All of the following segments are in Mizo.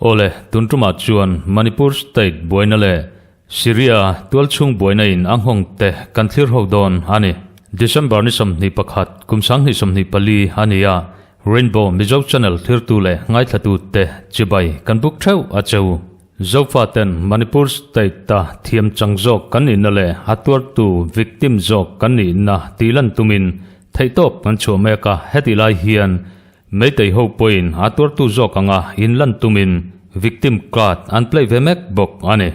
Awle, tun tumah chuan Manipur State buaina leh Syria tualchhung buaina in a nghawng te kan thlir ho dawn a ni. December ni 21, kum 2024 a ni a, Rainbow Mizo Channel thlirtu leh ngaithlatu te chibai kan buk theuh a cheu. Zofaten Manipur State a thiam chang zawk kan nihna leh a tuartu victim zawk kan nihna tih lan tumin theihtawp kan chhuah mek a, hetih lai hian Meitei ho pawhin a tuartu zawk anga in lan tumin victim card an play ve mek bawk a ni.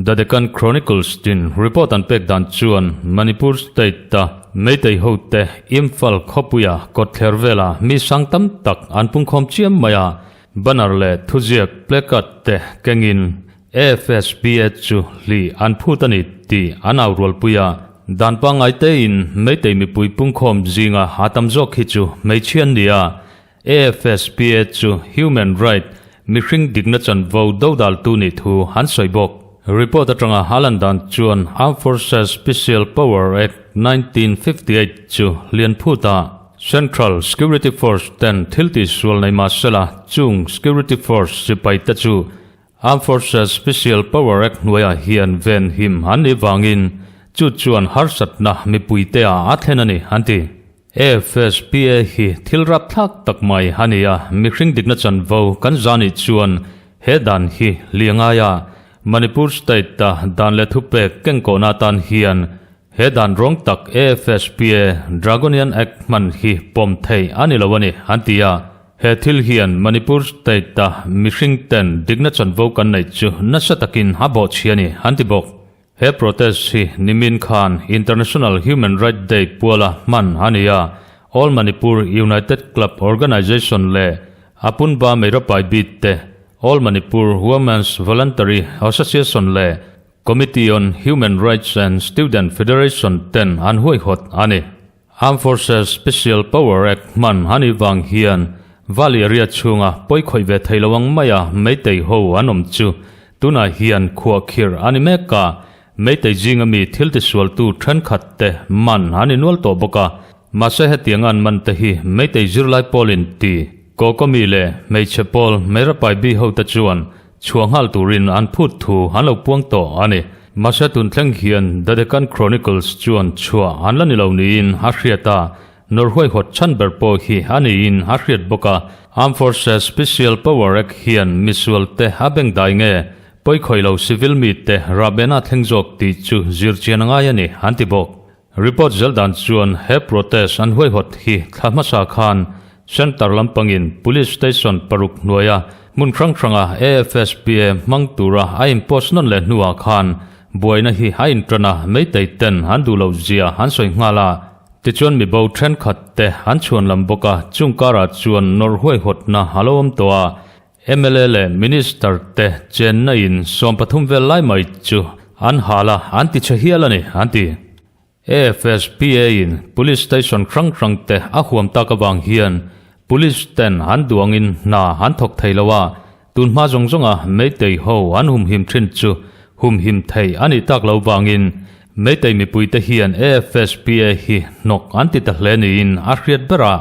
The Deccan Chronicles tin report an pek dan chuan Manipur state a Meitei hote Imphal khawpuia kawtthler vela mi sang tam tak an pungkhawm chiam mai a, banner leh thuziak placard te kengin AFSPA chu hlih an phut a ni tih an au rualpui a. Dan pangngai tein Meitei mipui pungkhawm zinga a tam zawk hi chu hmeichhia an ni a, AFSPA chu human right, mihring dikna chanvo dodaltu nih thu an sawi bawk. Report atanga a lan dan chuan Armed Forces Special Power Act 1958 chu lian phut a, Central Security Force ten thil tihsual nei mahsela chung Security Force sipai te chu Armed Forces Special Power Act hnuaiah hian ven him an nih vangin chu chuan harsatna mipuite ah a thlen a ni, an ti. AFSPA hi thil rapthlak tak mai a ni a, mihring dikna chanvo kan za nih chuan he dan hi li a ngai a, Manipur State-a dan leh thupek kengkawhna atan hian he dan rawng tak AFSPA Dragonian Act hman hi pawm theih a ni lo a ni, an ti a. He thil hian Manipur State-a mihring ten dikna chanvo kan neih chu nasa takin a bawhchhi a ni, an ti bawk. He protest hi nimin khan International Human Right Day puala hman a ni a, All Manipur United Club Organisation leh Apunba Meirapai bit te, All Manipur Women's Voluntary Association leh Committee on Human Rights and Student Federation ten an huaihawt a ni. Armed Forces Special Power Act hman a nih vang hian Valley area chhunga pawi khawih ve thei lo ang maia Meitei ho an awm chu tunah hian khuah khirh a ni mek a, Meitei zinga mi thil tisualtu thenkhat te man an innual tawh bawk a, mahse hetiang an man te hi Meitei zirlai pawlin ti Kokomi leh hmeichhe pawl Meirapai bi ho te chuan Chhuah nghal turin an phut thu an lo puang tawh a ni. Mahse tun thleng hian The Deccan Chronicles chuan chhuah an la ni lo niin a hriat a, Norhuai hawt chhan ber pawh hi a niin a hriat bawk a. Armed Forces Special Power Act hian misual te a beng dai nge, pawikhawih lo civil mite rahbehna thleng zawk tih chu zirchian a ngai a ni, an ti bawk. Report zel dan chuan he protest an huaihawt hi thla hmasa khan Centre lampangin Police Station paruk hnuaia hmun hrang hranga AFSPA hmang tura a inpost nawn leh hnuah khan buaina hi a intan a, Meitei ten an duh loh zia an sawi nghal a. Tichuan mibo thenkhat te an chhuan lam bawk a, chung karah chuan nawrh huaihawtna a lo awm tawh a, Mla leh Minister te chenna in 13 vel lai mai chu an hal a, an ti chhe hial a ni, an ti. AFSPA in Police Station hrang hrang te a huam tak avang hian Police ten an duh angin hna an thawk thei lo a, tun hma zawng zawnga Meitei ho an humhim thin chu humhim thei a nih tak lo vangin Meitei mipuite hian AFSPA hi hnawk an ti ta hle niin a hriat ber a.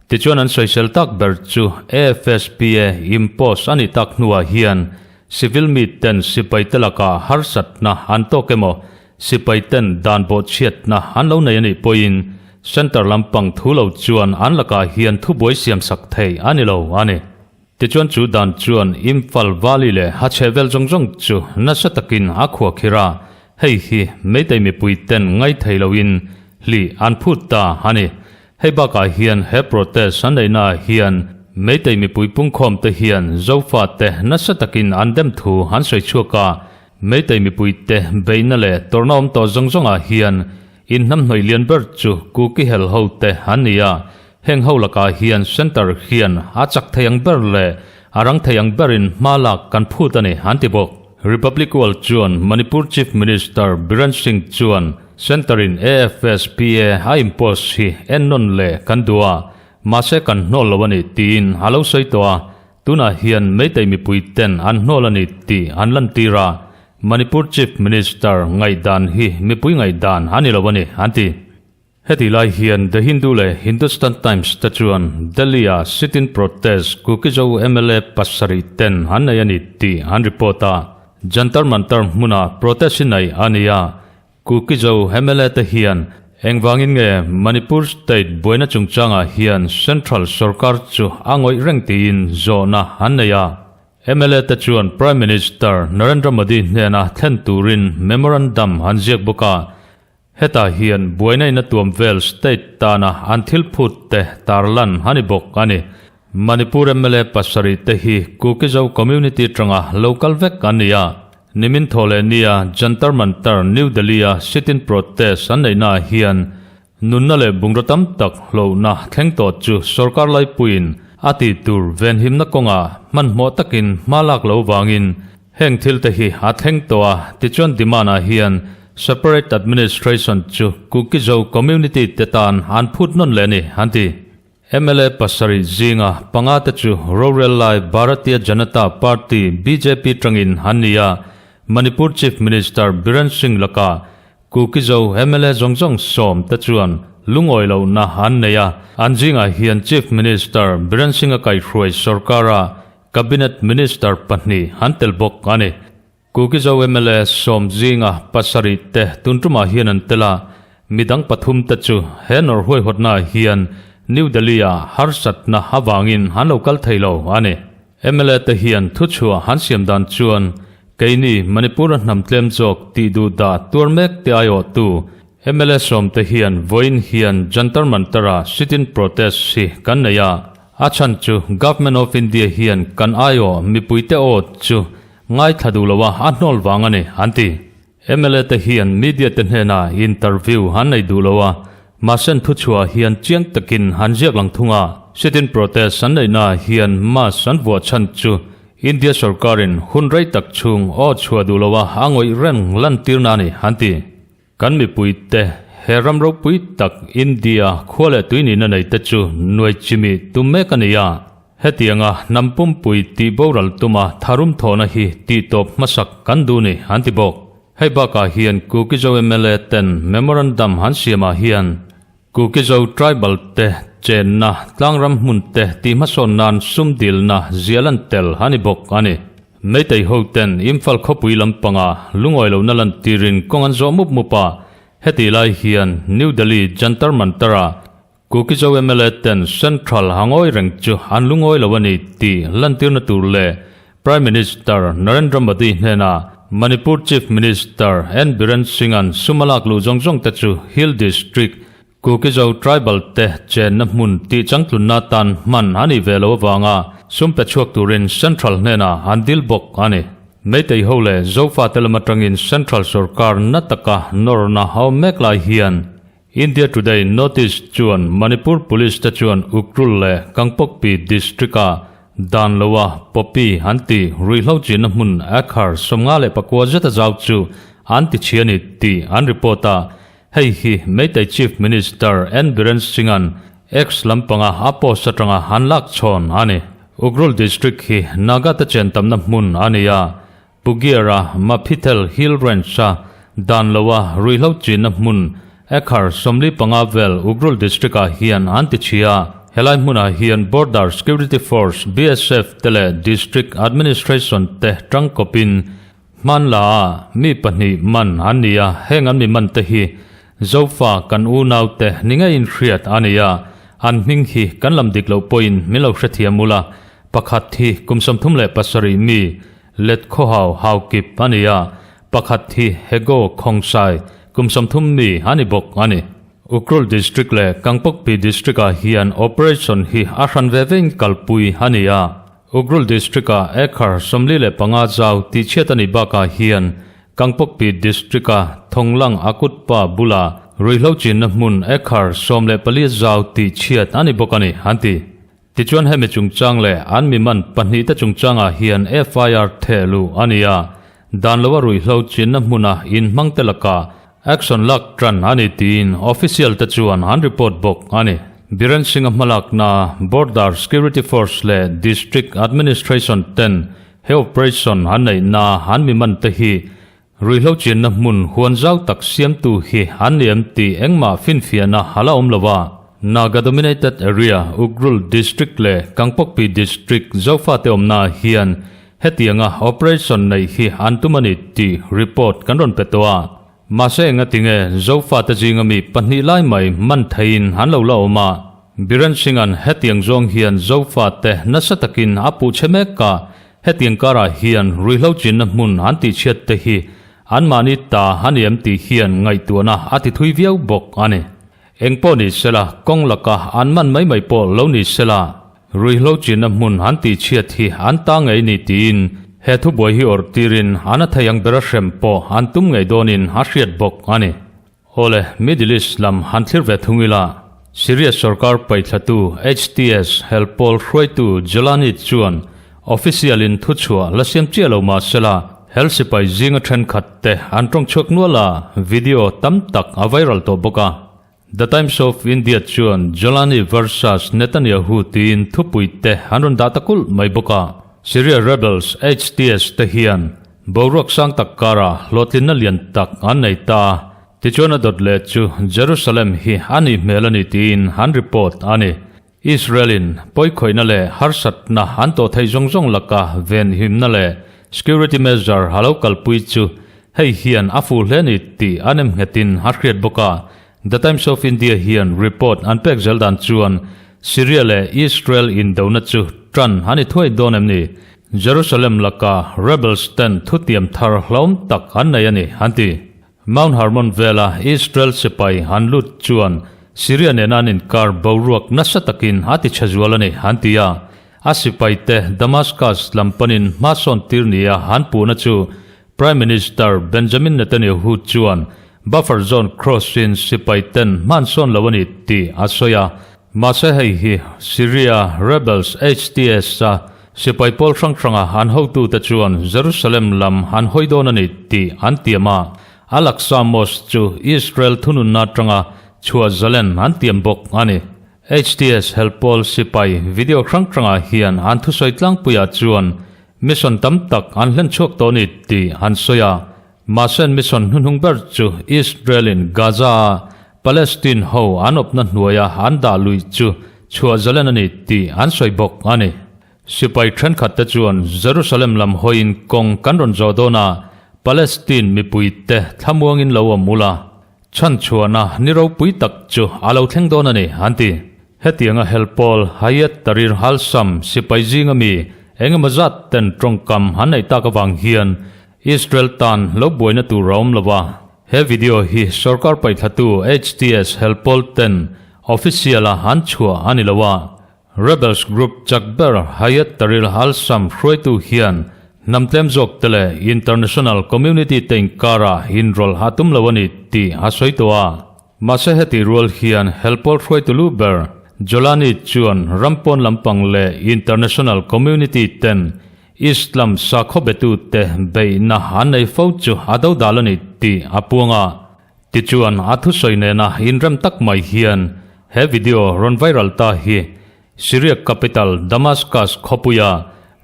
Tichuan an sawisel tak ber chu AFSPA impose a nih tak hnuah hian civil mi ten sipai te lakah harsatna an tawk emaw, sipai ten dan bawhchhiatna an lo nei a nih pawhin centre lampang thu lo chuan an lakah hian thubuai siamsak thei a ni lo a ni. Tichuan chu dan chuan Imphal Valley leh a chhehvel zawng zawng chu nasa takin a khuakhir a, hei hi Meitei mipui ten ngaithei loin hlih an phut ta a ni. Hei bakah hian he protest an neihna ah hian Meitei mipui pungkhawm te hian Zofa te nasa takin an dem thu an sawi chhuak a, Meitei mipui te beihna leh tawrhna awm tawh zawng zawng ah hian inhnamhnawih lian ber chu Kuki hel ho te an ni a, heng ho lakah hian Centre hian a chak thei ang ber leh a rang thei ang berin hma lak kan phut a ni an ti bawk. Republic World chuan Manipur Chief Minister Biren Singh chuan Centre-in AFSPA a impose hi ennawn leh kan duh a, mahse kan hnawl lo a ni tiin a lo sawi tawh a, tunah hian Meitei mipui ten an hnawl a ni tih an lantir a. Manipur Chief Minister ngaihdan hi mipui ngaihdan a ni lo a ni, an ti. Hetih lai hian The Hindu leh Hindustan Times te chuan Delhi-a sit-in protest Kuki-Zo mla pasarih ten an nei a ni tih an report a. Jantar Mantar hmuna protest hi nei a ni a, Kuki-Zo mla te hian engvangin nge Manipur state buaina chungchangah hian central sorkar chu a ngawih reng tiin zawhna an nei a. Mla te chuan Prime Minister Narendra Modi hnena thlen turin memorandum an ziak bawk a. Hetah hian buaina in a tuam vel state tana an thil phut te tarlan a ni bawk a ni. Manipur mla pasarih te hi Kuki-Zo community tanga lo kal vek an ni a. Nimin thaw leh nia Jantar Mantar, New Delhi-a sit-in protest an neihnaah hian nunna leh bungraw tam tak hlauhna thleng tawh chu sorkar laipuiin a tih tur venhimna kawngah hmanhmawh takin hma lak lo vangin Heng thil te hi a thleng tawh a, tichuan demand ah hian Separate Administration chu Kuki-Zo community te tan an phut nawn leh a ni, an ti. Mla pasarih zinga panga te chu rorel lai Bharatiya Janata Party, bjp, tangin an ni a, Manipur Chief Minister Biren Singh lakah Kuki-Zo mla zawng zawng sawm te chuan lungawi lohna an nei a, an zingah hian Chief Minister Biren Singh-a kaihhruai sorkara Cabinet Minister pahnih an tel bawk a ni. Kuki-Zo mla sawm zinga pasarih te tun tumah hian an tel a, midang pathum te chu he nawr huaihawtnaah hian New Delhi-ah harsatna avangin an lo kal thei lo a ni. Mla te hian thuchhuah an siam dan chuan keini Manipur-a hnam tlem zawk tih duh dah tuar mek te aiawhtu Mla sawmte hian vawiin hian Jantar Mantar-ah sit-in protest hi kan nei a, a chhan chu Government of India hian kan aiawh mipuite aw chu ngaithla duh loa a hnawl vang a ni, an ti. Mla te hian media te hnena interview an nei duh lo a, mahse thuchhuah hian chiang takin an ziak lang thung a, sit-in protest an neihnaah hian mask an vuah chhan chu India sorkarin hun rei tak chhung aw chhuah duh loa a ngawih reng lantirna a ni, an ti. Kan mipuite, he ram ropui tak India khua leh tui nihna nei te chu nuai chimi tum mek a ni a. Hetianga hnam pumpui tih boral tuma tharum thawhna hi tih tawp hmasak kan duh ni an ti bawk. Hei bakah hian Kuki-Zo mla ten memorandum an siamah hian Kuki-Zo tribal te chenna tlangram hmun te tih hmasawn nan sum dilna zial an tel a ni bawk a ni. Meitei ho ten Imphal khawpui lampanga lungawi lohna lantirin kawng an zawh mup mup a, hetih lai hian New Delhi Jantar Mantar-a Kuki-Zo mla ten Central a ngawi reng chu an lungawi lo a ni tih lantirna tur leh Prime Minister Narendra Modi hnena Manipur Chief Minister N Biren Singh-a'n sum a lak luh zawng zawng te chu Hill District, Kuki-Zo tribal te chenna hmun tih changtlunna atan hman a nih ve lo avanga sum pe chhuak turin Central hnenah an dil bawk a ni. Meitei ho leh Zofa te lam atangin Central sorkar na taka nawrna a awm mek lai hian India Today notice chuan Manipur Police te chuan Ukhrul leh Kangpokpi District-a dan loa poppy an ti ruihhlo chinna hmun acre 54 zeta zau chu an ti chhi a ni tih an report a. Hei hi Meitei Chief Minister N Biren Singh-a'n X lampanga a post atanga an lak chhawn a ni. Ukhrul District hi Naga te chen tamna hmun a ni a, Pugiara Maphithel Hill Range-a dan loa ruihhlo chinna hmun acre 45 vel Ukhrul District-ah hian an ti chhi a. Helai hmunah hian Border Security Force, BSF, te leh District Administration te tangkawpin hman la a, mi pahnih man an ni a, heng an mi man te hi Zofa kan unaute ni ngeiin hriat a ni a, an hming hi kan lam dik loh pawhin min lo hrethiam ula, pakhat hi kum 37 mi Let khawhau haukip a ni a, pakhat hi Hego Khongsai kum 30 mi a ni bawk a ni. Ukhrul District leh Kangpokpi District-ah hian operation hi a hran ve vein kalpui a ni a. Ukhrul District-ah acre 45 zau tihchhiat a nih bakah hian Kangpokpi District-a Thonglang Akutpa bula ruihhlo chinna hmun acre 14 zau tihchhiat a ni bawk a ni, an ti. Tichuan hemi chungchang leh an mi man pahnihte chungchangah hian FIR theh luh a ni a, dan loa ruihhlo chinna hmuna inhmangte lakah action lak tan a ni tiin official te chuan an report bawk a ni. Biren Singh-a hmalakna Border Security Force leh District Administration ten he operation an neihna an mi man te hi. Ruihhlo chenna hmun huan zau tak siamtu hi an ni em tih engmah finfiahna a la awm lo a. Naga Dominated Area, Ukhrul District leh Kangpokpi District Zofate awmnaah hian hetianga operation neih hi an tum a ni tih report kan rawn pe tawh a. Mahse engatinge Zofate zinga mi pahnih lai mai man theiin an lo la awm a. Biren Singh-a'n hetiang zawng hian Zofate nasa takin a puh chhe mek a, hetiang karah hian ruihhlo chinna hmun an tihchhiat te hi anmahni ta a ni em tih hian ngaihtuahna a ti thui viau bawk a ni. Eng pawh ni sela, kawng laka an man mai mai pawh lo ni sela, ruihhlo chinna hmun an tihchhiat hi an ta ngei ni tiin he thubuai hi awrh tirin an a thei ang bera hrem pawh an tum ngei dawnin a hriat bawk a ni. Awle, Middle East lam han thlir ve thung ila, Syria sorkar paithlatu HTS helpawl hruaitu Jolani chuan official in thuchhuah la siam chiah lo mah sela, hel sipai zinga thenkhat te an tawng chhuak nual a, video tam tak a viral tawh bawk a. The Times of India chuan Jolani versus Netanyahu tiin thupui te an rawn dah ta kulh mai bawk a. Syria rebels HTS te hian Boruak sang tak karah hlawhtlinna lian tak an nei ta. Tichuan a dawt leh chu Jerusalem hi a nih hmel a ni tiin an report a ni. Israel-in pawikhawihna leh harsatna an tawh theih zawng zawng laka venhimna leh security measure a lo kalpui chu hei hian a fuh hle ni tih a nemnghetin a hriat bawk a. The Times of India hian report an pek zel dan chuan Syria leh Israel indona chu tan a ni thuai dawn em ni? Jerusalem laka rebels ten thutiam thar hlawm tak an nei a ni, an ti. Mount Hermon vela Israel sipai an lut chuan Syria nena an inkar boruak nasa takin a ti chhe zual a ni, an ti a. A sipaite Damascus lam panin hmasawn tir nia an puhna chu Prime Minister Benjamin Netanyahu chuan buffer zone cross-in sipai ten hmansawn lo a ni tih a sawi a. Mahse hei hi Syria rebels HTS a sipai pawl hrang hranga an hotute chuan Jerusalem lam an hawi dawn a ni tih an tiam a. Al-Aqsa Mosque chu Israel thununna atanga chhuah zalen an tiam bawk a ni. HTS helpawl sipai video hrang hrangah hian an thusawi tlangpuiah chuan Mission tam tak an hlen chhuak tawh a ni tih an sawi a, mahse an mission hnuhnung ber chu Israel-in Gaza-a Palestine ho an awpna hnuaia an dah luih chu chhuah zalen a ni tih an sawi bawk a ni. Sipai thenkhatte chuan Jerusalem lam hawiin kawng kan rawn zawh dawn a, Palestine mipuite thlamuangin lo awm ula, Chhanchhuahna ni ropui tak chu a lo thleng dawn a ni, an ti. Hetianga helpawl Hayat Tahrir al-Sham sipai zinga mi eng emaw zat ten tawngkam an neih tak avang hian Israel tan lo buaina tur a awm lo a. He video hi sorkar paihthlatu HTS helpawl ten official-a an chhuah a ni lo a. Rebels group chak ber Hayat Tahrir al-Sham hruaitu hian hnam tlem zawk te leh international community te inkarah inrawlh a tum lo a ni tih a sawi tawh a. Mahse heti rual hian helpawl hruaitu lu ber Jolani chuan ram pawn lampang leh international community ten Islam sakhaw betute beihna an nei fo chu a dodal a ni tih a puang a. Tichuan, a thusawi nena inrem tak mai hian he video rawn viral ta hi Syria capital Damascus khawpuia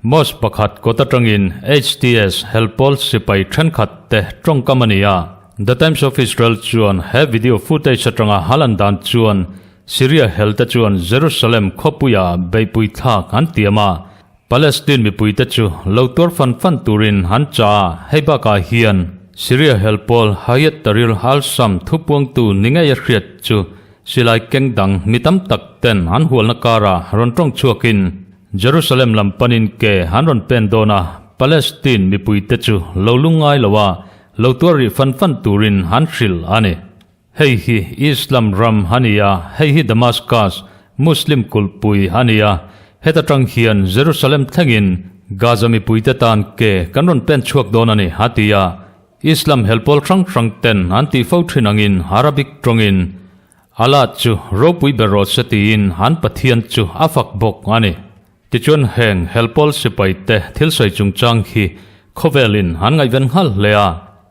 mosque pakhat kawt atangin HTS helpawl sipai thenkhat te tawngkam a ni a. The Times of Israel chuan he video footage atanga halan dan chuan Syria helte chuan Jerusalem khawpuia beihpui thlak an tiam a, Palestine mipuite chu lo tuar fan fan turin an chah a, hei bakah hian Syria helpawl Hayat Tahrir al-Sham thupuangtu ni ngei a hriat chu silai keng dang mi tam tak ten an hualna karah rawn tawng chhuakin Jerusalem lam panin ke an rawn pen dawn a, Palestine mipuite chu lo lungngai lo a, lo tuar rih fan fan turin an hrilh a ni. Hei hi Islam ram a ni a, hei hi Damascus, Muslim kulhpui a ni a. Heta tang hian Jerusalem thlengin Gaza mipuite tan ke kan rawn pen chhuak dawn a ni, a ti a. Islam helpawl hrang hrang ten an tih fo thin angin Arabic tawngin Allah chu ropui ber rawh se tiin an Pathian chu a fak bawk a ni. Tichuan heng helpawl sipaite thil sawi chungchang hi khawvelin an ngaihven nghal hle a.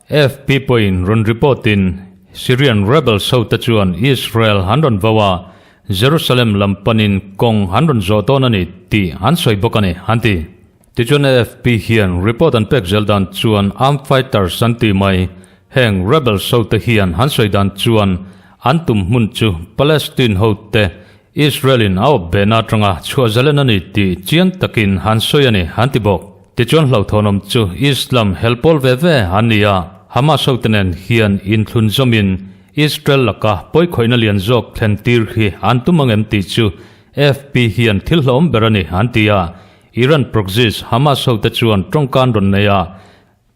AFP pawhin rawn report in Syrian rebels hote chuan Israel an rawn vo a, Jerusalem lam panin kawng an rawn zawh dawn a ni tih an sawi bawk a ni, an ti. Tichuan AFP hian report an pek zel dan chuan armed fighters an tih mai. Heng rebels ho te hian han sawi dan chuan an tum hmun chu Palestine ho te Israel in a awp behna atanga chhuah zalen a ni tih chiang takin han sawi a ni an ti bawk. Tichuan hlauhthawnawm chu Islam helpawl ve ve an ni a, Hamas ho te nen hian inthlun zawmin Israel laka pawikhawihna lian zawk thlen tir hi an tum ang em tih chu AFP hian thil hlauhawm ber a ni an ti a, Iran proxies Hamas ho te chuan tawngkan rawn nei a,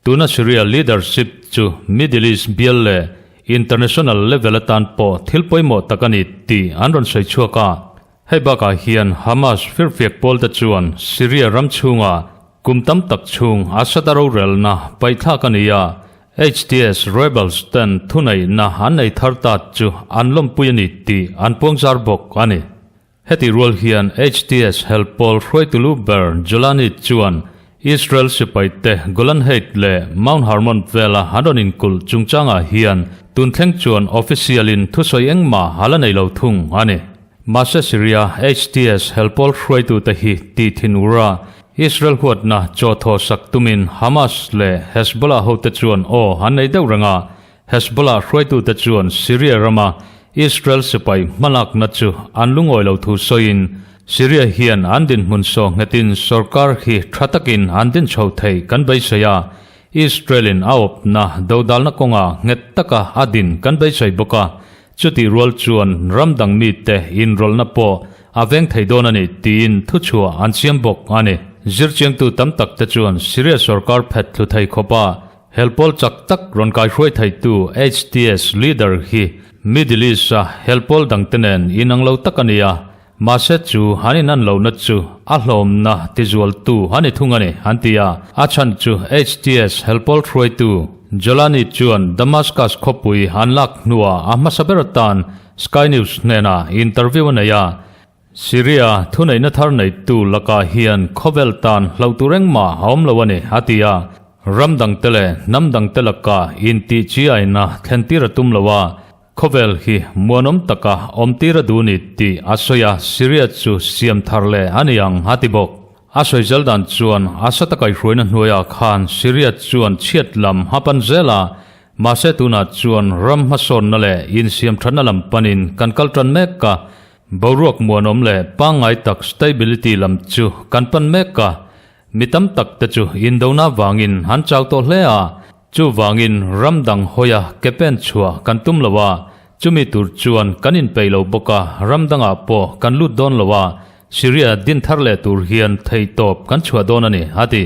Tuna Syria leadership chu Middle East bial leh international level atan pawh thil pawimawh tak a ni tih an rawn sawi chhuak a. Hei bakah hian Hamas firfiak pawlte chuan Syria ram chhunga kum tam tak chhung Assad-a rorelna paihthlak a ni a, HTS rebels ten thuneihna an nei thar ta chu an lawmpui a ni tih an puangzar bawk a ni. Heti rual hian HTS help pawl hruaitu lu ber Jolani chuan Israel sipaite Golan Height leh Mount Hermon vela an rawn inkulh chungchangah hian tun thleng chuan official in thusawi engmah a la nei lo thung a ni. Mahse Syria HTS help pawl hruaitute hi tih thin ura Israel huatna chaw thaw sak tumin Hamas leh Hezbollah hote chuan aw an nei deuh reng a, Hezbollah hruaitute chuan Syria rama Israel sipai hmalakna chu an lungawi lo thu sawiin, Syria hian an dinhmun saw nghetin sorkar hi tha takin an din chho thei kan beisei a, Israel-in a awpna dodalna kawnga nghet taka a din kan beisei bawk a, chutih rual chuan ram dang mite inrawlhna pawh a veng thei dawn a ni tiin thuchhuah an siam bawk a ni. Zirchiangtu tam takte chuan Syria sorkar phet thlu thei khawpa Helpawl chak tak rawn kaihruai theitu HTS leader hi Middle East-a helpawl dangte nen inang lo tak a ni a, mahse chu an inan lohna chu a hlawmna tizualtu a ni thung a ni, an ti a. A chhan chu HTS helpawl hruaitu Jolani chuan Damascus khawpui an lak hnuah a hmasa ber atan Sky News hnenah interview a nei a, Syria thuneihna thar neitu lakah hian khawvel tan hlauh tur engmah a awm lo a ni, a ti a. Ram dangte leh hnam dangte lakah intih chi aina thlentir a tum lo a, khawvel hi muanawm taka awmtir a duh ni tih a sawi a, Syria chu siam thar leh a ni ang, a ti bawk. A sawi zel dan chuan Assad-a kaihhruaina hnuaiah khan Syria chuan chhiat lam a pan zel a, mahse tunah chuan ram hmasawnna leh insiamthatna lam panin kan kal tan mek a, Boruak muanawm leh pangngai tak stability lam chu kan pan mek a, mi tam tak te chu indona vangin an chau tawh hle a, chuvangin ram dang hawia ke pen chhuah kan tum lo a, chumi tur chuan kan inpeih lo bawk a, ram dangah pawh kan lut dawn lo a, Syria din thar leh tur hian theihtawp kan chhuah dawn a ni, a ti.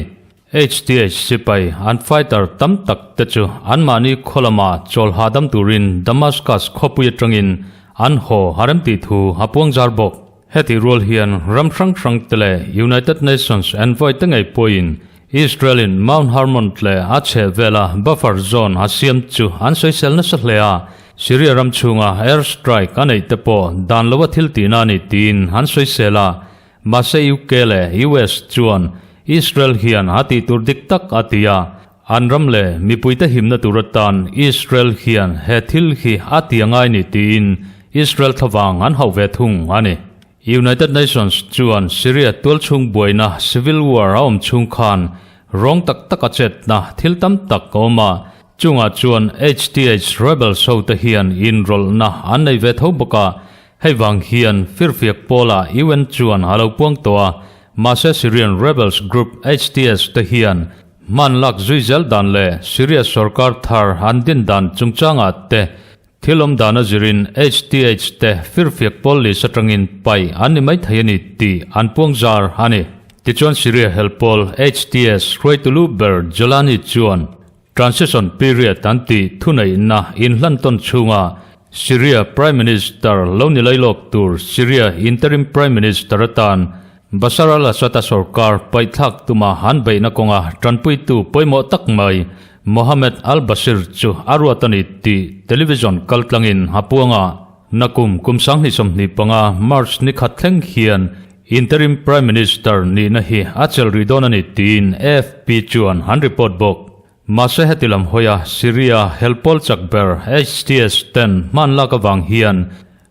HTH sipai an fighter tam tak te chu anmahni khaw lama chawl hahdam turin Damascus khawpui atangin an haw a rem tih thu a puangzar bawk. Hetih rual hian ram hrang hrang te leh United Nations envoy te ngei pawhin Israel in Mount Hermon leh a chhehvela buffer zone a siam chu an sawisel nasa hle a, Syria ram chhunga air strike a neih te pawh dan loa thil tihna a ni tiin an sawisel a. Mahse UK leh US chuan Israel hian a tih tur dik tak a ti a, an ram leh mipuite himna tur atan Israel hian he thil hi a ti a ngai ni tiin Israel thlavang an hauh ve thung a ni. United Nations chuan Syria tualchhung buaina civil war a awm chhung khan rawng tak taka chetna thil tam tak a awm a, chungah chuan HTH rebels hote hian inrawlhna an nei ve tho bawk a, Hei vang hian firfiak pawlah UN chuan a lo puang tawh a, mahse Syrian rebels group HTS te hian hman lak zui zel dan leh Syria sorkar thar an din dan chungchangah te thil awm dan a zirin HTH te firfiak pawl list atangin paih an ni maithei a ni tih an puang zar a ni. Tichuan Syria hel pawl HTS hruaitu lu ber Jolani chuan Transition period an tih thuneihna inhlantawn chhunga Syria Prime Minister lo ni lailawk tur Syria Interim Prime Minister atan Bashar al-Assad-a sorkar paihthlak tuma an beihna kawnga tanpuitu pawimawh tak mai Mohammed al-Bashir chu a ruat a ni tih television kaltlangin a puang a. Nakum kum 2025 March ni khat thleng hian Interim Prime Minister nihna hi a chelh rih dawn a ni tiin AFP chuan an report bawk. Mahse heti lam hawia Syria helpawl chak ber HTS ten hman lak avang hian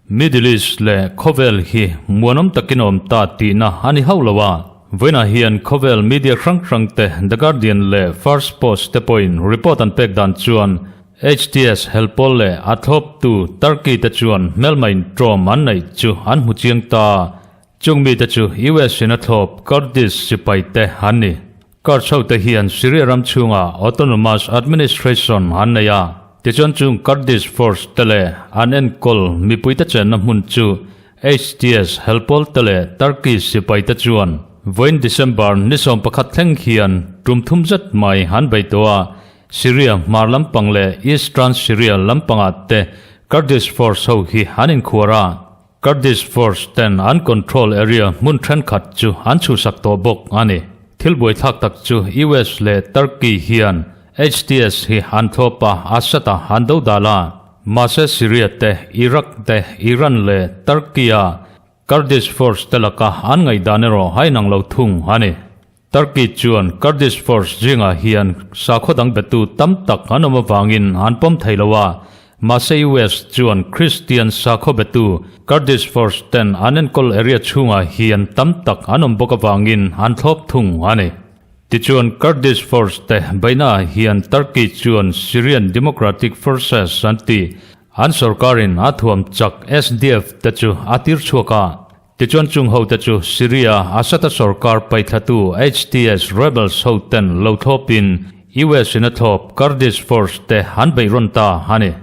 Middle East leh khawvel hi muanawm takin a awm ta tihna a ni hauh lo a. Vawiinah hian khawvel media hrang hrang te The Guardian leh First Post te pawhin report an pek dan chuan HTS helpawl leh a thlawptu Turkey te chuan hmelma intawm an neih chu an hmu chiang ta. Chung mite chu US in a thlawp Kurdish sipai te an ni. Kurds ho te hian Syria ram chhungah autonomous administration an nei a, tichuan chung Kurdish force te leh an enkawl mipuite chenna hmun chu HTS helpawl te leh Turkey sipai te chuan vawiin December ni 11 thleng hian tum thum zet mai an bei tawh a, Syria hmar lampang leh eastern Syria lampangah te Kurdish force ho hi an inkhuar a. Kurdish force ten an control area hmun thenkhat chu an chhuhsak tawh bawk a ni. Thil buaithlak tak chu US leh Turkey hian HTS hi an thlawp a, Assad a an do dal a. Mahse Syria te, Iraq te, Iran leh Turkey a Kurdish force te laka an ngaihdan erawh a inang lo thung a ni. Turkey chuan Kurdish force zingah hian sakhaw dang betu tam tak an awm avangin an pawm thei lo a, mahse US chuan Christian sakhaw betu Kurdish force ten an enkawl area chhungah hian tam tak an awm bawk avangin an thlawp thung a ni. Tichuan Kurdish force te beihnaah hian Turkey chuan Syrian Democratic Forces an tih an sorkarin a thuam chak SDF te chu a tir chhuak a. Tichuan chung hote chu Syria Assad-a sorkar paithlatu HTS rebels hoten lo thlawpin US in a thlawp Kurdish force te an beih rawn ta a ni.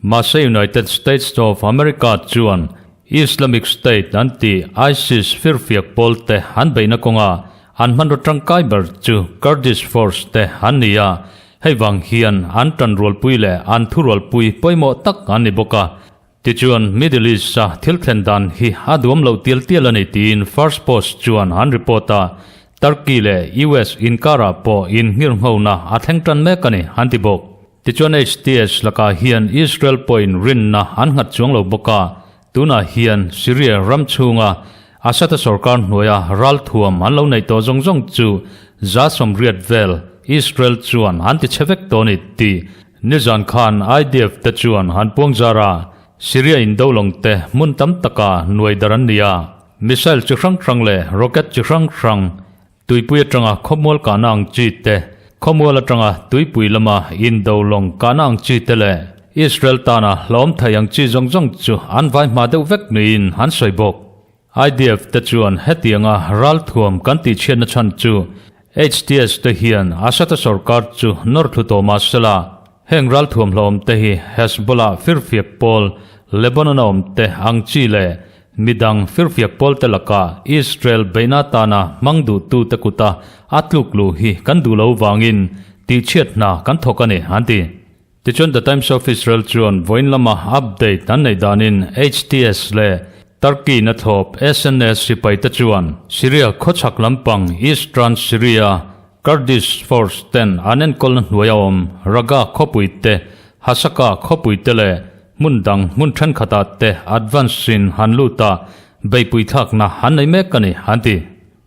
Mahse United States of America chuan Islamic State an tih ISIS firfiak pawl te an beihna kawnga an hmanraw tangkai ber chu Kurdish force te an ni a, hei vang hian an tanrualpui leh an thurualpui pawimawh tak an ni bawk a. Tichuan, Middle East-a thil thlen dan hi a duam loh tial tial a ni tiin First Post chuan an report a, Turkey leh US inkarah pawh innghirnghona a thleng tan mek a ni, an ti bawk. Tichuan HTS lakah hian Israel pawhin rinna an nghat chuang lo bawk a, tunah hian Syria ram chhunga Assad-a sorkar hnuaia ralthuam an lo neih tawh zawng zawng chu 180 vel Israel chuan an ti chhe vek tawh a ni tih Nizan khan IDF te chuan han puang zar a, Syria indo lawng te hmun tam taka nuai dar an ni a, missile chi hrang hrang leh rocket chi hrang hrang, tuipui atanga khawmual kahna ang chi te, khawmual atanga tuipui lama indo lawng kahna ang chi te leh Israel tana hlawm thei ang chi zawng zawng chu an vai hma deuh vek niin an sawi bawk. IDF te chuan hetianga ralthuam kan tihchhiatna chhan chu HTS te hian Assad-a sorkar chu nawr thlu tawh mah sela, heng ralthuam hlawm te hi Hezbollah firfiak pawl, Lebanon-a awm te ang chi leh midang firfiak pawl te laka Israel beihna atana hmang duhtute kuta a tluk luh hi kan duh lo vangin tihchhiat hna kan thawk a ni, an ti. Tichuan The Times of Israel chuan vawiin lama update an neih danin HTS leh Turkey na thlawp SNS sipaite chuan Syria khawchhak lampang Eastern Syria Kurdish force ten an enkawlna hnuaia awm Raqqa khawpui te, Hasaka khawpui te leh hmun dang hmun thenkhatah te advance in han lut a, beihpui thlakna an nei mek a ni, an ti.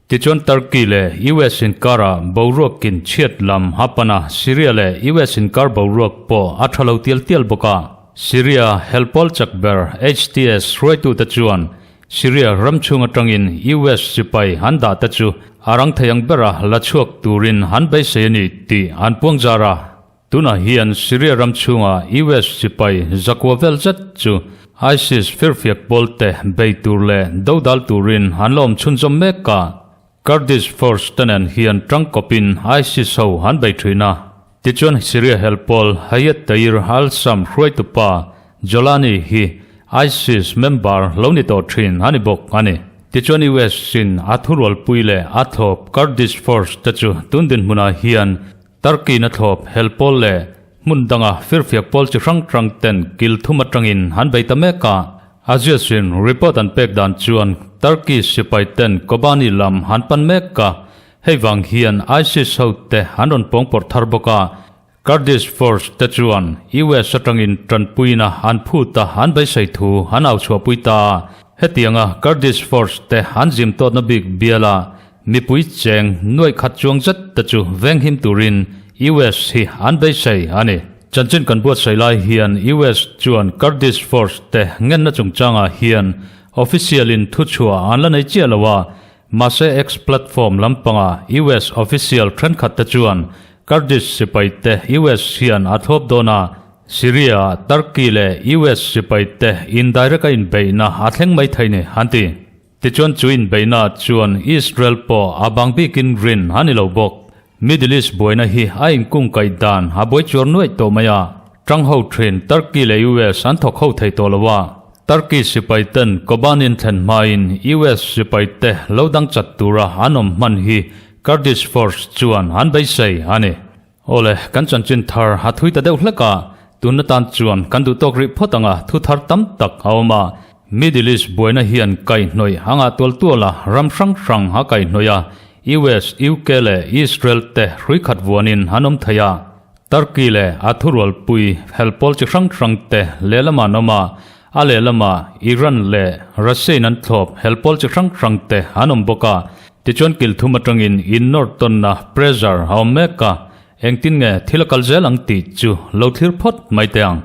Tichuan Turkey leh US inkarah boruak kin chhiat lam a pan a, Syria leh US inkar boruak pawh a tha lo tial tial bawk a. Syria helpawl chak ber HTS hruaitute chuan Syria ram chhung atangin US sipai an dah te chu a rang thei ang bera la chhuak turin an beisei a ni tih an puang zar a. Tunah hian Syria ram chhunga US sipai zakua vel zet chu ISIS firfiak pawlte bei tur leh dodal turin an la awm chhunzawm mek a. Kurdish force te nen hian tangkawpin ISIS ho an bei thin a. Tichuan Syria hel pawl Hayat Tahrir al-Sham hruaitupa Jolani hi ISIS member lo ni tawh thin a ni bawk a ni. Tichuan US in a thurualpui leh a thlawp Kurdish force te chu tun dinhmunah hian Turkey na thlawp hel pawl leh hmun danga firfiak pawl chi hrang hrang ten kil thum atangin an bei ta mek a. Aziz in report an pek dan chuan Turkey sipai ten Kobani lam an pan mek a, hei vang hian ISIS ho te an rawn pawng pawrh thar bawk a. Kurdish force te chuan US atangin tanpuina an phut a, an beisei thu an au chhuahpui ta a. Hetianga Kurdish force te an zim tawtna bik biala Mipui cheng nuaih khat chuang zet te chu venghim turin US hi an beisei a ni. Chanchin kan buatsaih lai hian US chuan Kurdish force te ngenna chungchangah hian official in thuchhuah an la nei chiah lo a. Mahse X platform lampanga US official thenkhat te chuan Kurdish sipai te US hian a thlawp dawn a, Syria-ah Turkey leh US sipai te indirect a inbeihna a thleng mai thei ni, an ti. Tichuan chu inbeihna chuan Israel pawh a bang bikin rin a ni lo bawk. Middle East buaina hi a inkungkaih dan a buai chuar nuaih tawh mai a, tang ho thin Turkey leh US an thawk ho thei tawh lo a. Turkey sipai ten Kobani-in thlen hmain US sipai te lo dang chat tura an awm hman hi Kurdish force chuan an beisei a ni. Awle, kan chanchin thar a thui ta deuh hlek a, tun atan chuan kan duh tawk rih phawt ang a, thu thar tam tak a awm a. Middle East buaina hian kaihnawih a ngah tual tual a, ram hrang hrang a kaihnawih a, US, UK leh Israel te hrui khat vuanin an awm thei a. Turkey leh a thurualpui helpawl chi hrang hrang te lehlamah an awm a, a lehlamah Iran leh Russia-in an thlawp helpawl chi hrang hrang te an awm bawk a. Tichuan kilthum atangin innawr tawnna pressure a awm mek a, engtin nge thil a kal zel ang tih chu lo thlir phawt mai teh ang.